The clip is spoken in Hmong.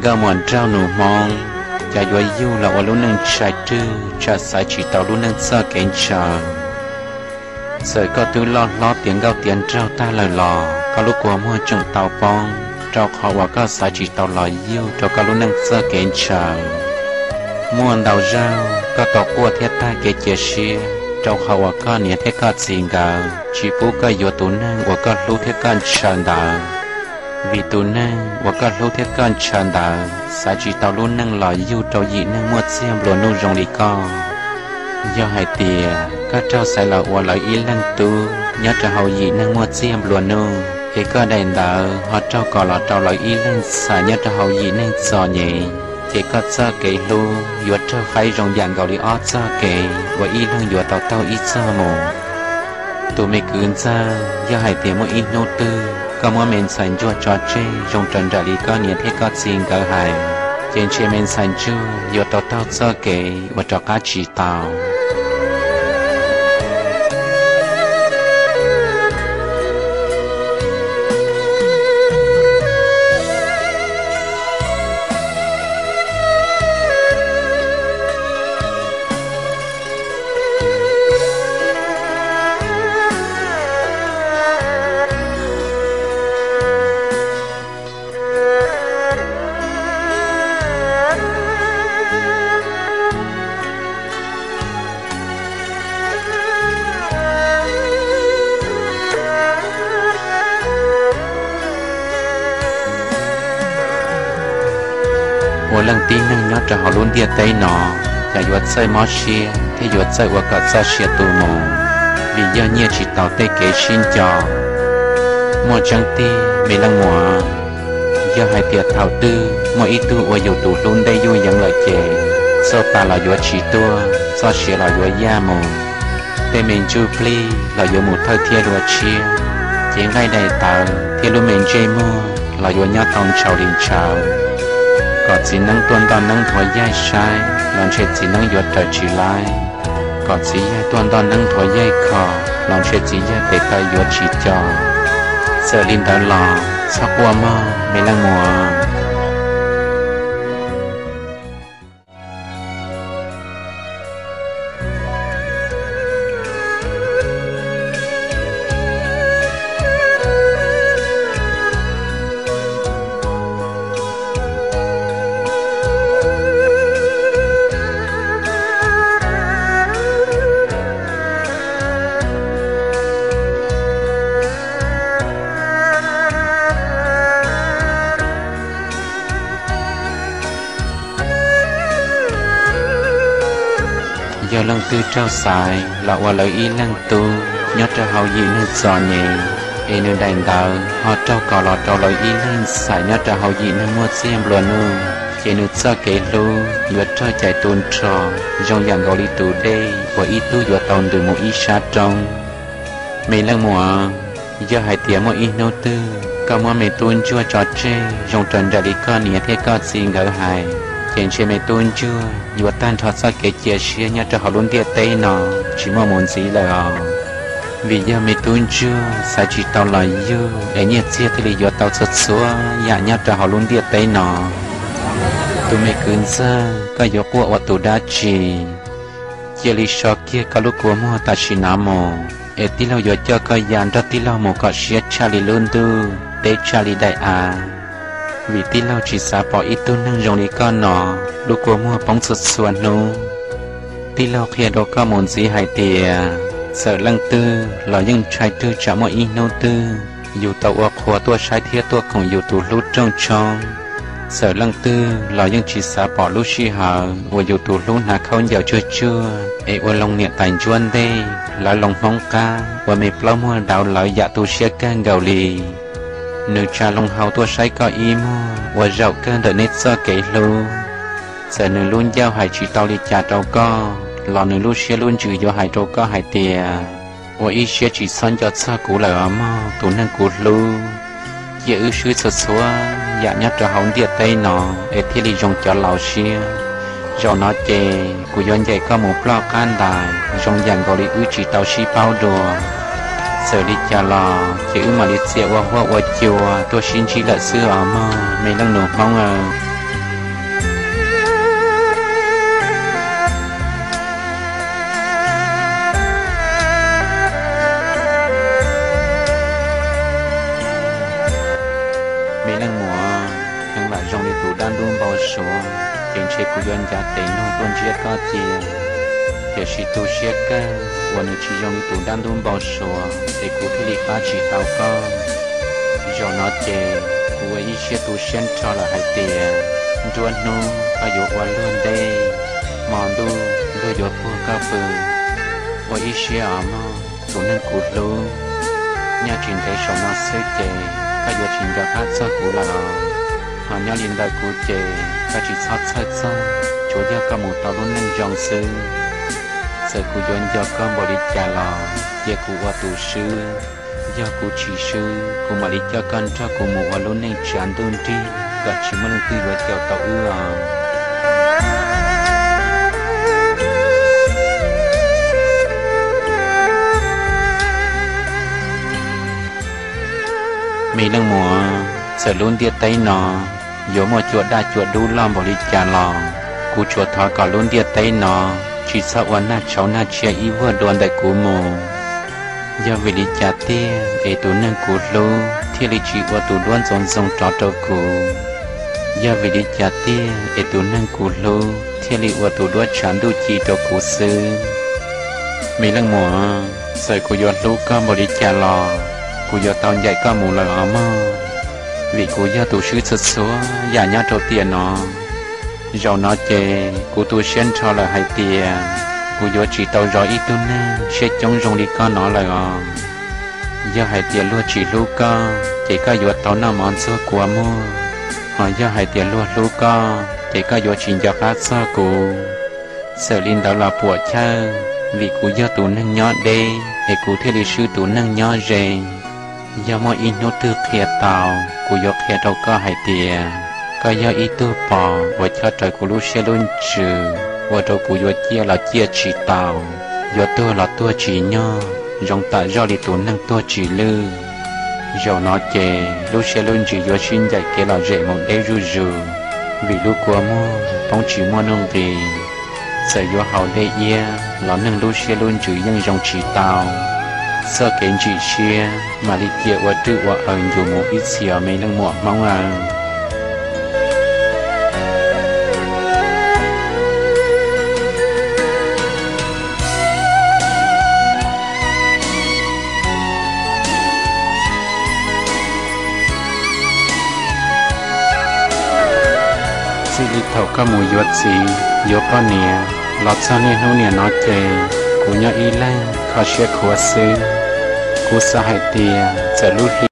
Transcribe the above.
Cov muam nraug nus Hmoob, cov yuav yug los ua lub neej ntshai rwg tsam xaiv tsis tau lub neej txoj kev ntshaw. Txawm koj twb loj hlob tiav nkauj tiav nraug tag lawm los koj lub kua muag tseem tau poob, rau qhov uas koj xaiv tsis tau los yug rau koj lub neej txoj kev ntshaw. Muaj ntau zaug koj tau quaj thiab tag kev cia siab rau qhov uas koj niam thiab koj txiv nkawd tsis pub koj yuav tus neeg uas koj hlub thiab koj ntshaw ntawd. Vim tus neeg uas koj hlub thiab koj ntshaw ntawd xaiv tsis tau lub neej los yug rau yim neeg muaj txiag nplua nuj zoo li koj. Yog hais tias koj raug xaiv los ua lawv ib leeg tub nyob rau hauv yim neeg muaj txiag nplua nuj, es koj daim ntawd ho raug kos los rau lawv ib leeg ntxhais nyob rau hauv yim neeg txom nyem, ces koj txoj kev hlub yuav raug faib zoo yam nkaus li ob txoj kev uas ib leeg yuav tau taug ib txoj mus. Tus me kwv ntxawg, yog hais tias muaj ib hnub twg koj muab me ntxhais ntsuag tso tseg zoo raws nraim li koj niam thiab koj txiv nkawd hais, ces ntshe me ntxhais ntsuag yuav tau taug txoj kev uas rov qab tsis tau. Ua leej tib neeg nyob rau hauv lub ntiaj teb no, cas yuav txawj mob siab thiab yuav txawj ua kom txoj sia tu mus, vim yog nyiaj tsis taus tej kev sib nco. Muaj tseeb tiag me leej muam, yog hais tias thaum twg muaj ib tug ua yus tus hlub ntej yuj yeev lawm ces, txoj pa los yuav tsis tuaj, txoj sia los yuav yaj mus, tej me ntsuj plig los yuav mus thawj thiab dua tshiab, cev nqaij daim tawv thiab lub me ntsej muag los yuav nyob tau ntshaus li ntshaus. Kom txiv neeb tuaj ntoj neeb nthuav yaig saib los ntshe txiv neeb yuav raws tsis laib. Kom txiv yawg tuaj ntoj neeb nthuav yaig kho los ntshe txiv yawg tes taw yuav tsis co. Txawm li ntawd los txhob quaj mog me leej muam. Yog leej twg raug xaiv los ua lawv ib leeg tub nyob rau hauv yim neeg txom nyem, es nws daim ntawv ho raug kos los rau lawv ib leeg ntxhais nyob rau hauv yim neeg muaj txiag nplua nuj, ces nws txoj kev hlub yuav raug cais tu nrho zoo yam nkaus li tus dej uas ib tug yuav tau ntws mus ib sab roob. Me leej muam, yog hais tias muaj ib hnub twg koj muab me tub ntsuag tso tseg zoo raws nraim li koj niam thiab koj txiv nkawd hais, ces ntshe me tub ntsuag yuav tag nrho txoj kev cia siab nyob rau hauv lub ntiaj teb no tsis muaj mus ntxiv lawm os. Vim yog me tub ntsuag xaiv tsis tau los yug es nyiaj txiag thiaj li yuav tau txhua txhua yam nyob rau hauv lub ntiaj teb no. Tus me kwv ntxawg, koj yuav quaj ua tus dab tsi? Cia li so kiag koj lub kua muag tam sim no mus, es tij laug yuav coj koj ya nrog tij laug mus kom siab tshaj li lub ntuj, deb tshaj li daim av. Vim tij laug tsis xav pom ib tug neeg zoo li koj no lub kua muag poob txhua txhua hnub. Tij laug qhia rau koj mus ntxiv hais tias, txawm leej twg los yeej ntshai twg tsam muaj ib hnub twg yus tau ua qhua tuaj saib thiab tuaj koom yus tus hlub rooj tshoob. Txawm leej twg los yeej tsis xav pom lub sij hawm uas yus tus hlub hnav khaub ncaws tsuag tsuag es ua loo niam tais ntsuab ntej, lawv loo hmoob qab ua me plaub muag dauv lawv yam tu siab kawg nkaus li. Nws tsa loo hau tuaj saib koj ib muag ua zaum kawg ntawm neb txoj kev hlub. Txawm nws lub ncauj hais tsis tau li cas rau koj los nws lub siab lub ntsws yuav hais rau koj hais tias, ua ib siab tsis txhob nco txog kuv lawm os mog tus neeg kuv hlub. Cia wb swb txhua txhua yam nyob rau hauv ntiaj teb no es thiaj li zoo cov laus siab. Zaum no ces kuv yuav ncaim koj mus ploj qab ntais zoo yam nkaus li wb tsis tau sib paub dua. Txawm li cas los ces wb mam li txia ua huab ua cua tuaj sib ntsib lawm xwb os mog me leej nus hmoob aw. kuv yuav ncav tes nug tuaj ntsiab koj cia. Tiam sis tu siab kawg uas nws tsis zoo li tus dab ntub npau suav es kuv thiaj li pab tsis tau koj. Zaum no ces kuv ua ib siab tu siab nrho lawm hais tias nruab hnub koj yuav ua luag ntej, hmo ntuj luag yuav puag koj pw. Ua ib siab os mog tus neeg kuv hlub, nyob tsis ntev saum no xwb ces koj yuav tsis nco qab txog kuv lawm os. Ho nyob li ntawm kuv ces koj tsis txhob txhawj txog, tsuav yog koj mus tau lub neej zoo xwb. Txawm kuv yuav nco koj npaum li cas los cia kuv ua tus swb. Yog kuv tsis swb, kuv mam li coj koj nrog kuv mus ua lub neej tsav ntuj nrig kom tsis muaj leej twg yuav caum tau wb os. Me leej muam, txawm lub ntiaj teb no yuav muaj cua daj cua dub loj npaum li cas los, kuv tsuas thov kom lub ntiaj teb no tsis txhob ua nag tshauv nag tsiaj ib vuag dua ntawm kuv mus. Yog vim li cas tiag es tus neeg kuv hlub thiaj li tsis ua tus duab ntxoov ntxoo rov rau kuv? Yog vim li cas tiag es tus neeg kuv hlub thiaj li ua tus duab tshav ntuj ci rau kuv xwb? Me leej muam, txawm kuv yuav hlub koj npaum li cas los kuv yuav tau ncaim koj mus lawm os mog, vim kuv yog tus swb txhua txhua yam nyob rau tiam no. Zaum no ces kuv tu siab nrho lawm hais tias kuv yuav tsis tau zov ib tug neeg siab coob zoo li koj no lawm os. Yog hais tias luag tsis hlub koj ces koj yuav tau noj mov ntxuag kua muag, ho yog hais tias luag hlub koj ces koj yuav tsis nco qab txog kuv. Txawm li ntawd los puam chawj, vim kuv yog tus neeg nyob deb es kuv thiaj li swb tus neeg nyob ze. Yog muaj ib hnub twg qhia tau, kuv yuav qhia rau koj hais tias koj yog ib tug pos uas chob rawv kuv lub siab lub ntsws, ua rau kuv yuav ciaj los ciaj tsis tau, yuav tuag los tuag tsis nyog, zoo tam zoj li tus neeg tuag tsis lwj. Zaum no ces lub siab lub ntsws yuav sib ncaim kev lom zem mus deb zuj zus, vim lub kua muag poob tsis muaj nuj nqis. Txawm yuav haus dej iab los neeg lub siab lub ntsws yeej zoo tsis tau. Txoj kev ntsim siab mam li cia ua rwj ua aws ncuv mus ib txhis os me leej muam Hmoob aw. Txij li thaum koj mus yuav txiv yuav poj niam los txog niaj hnub niam no ces kuv nyob ib leeg kho siab khuav xwb. Kuv xav hais tias txawm lub hli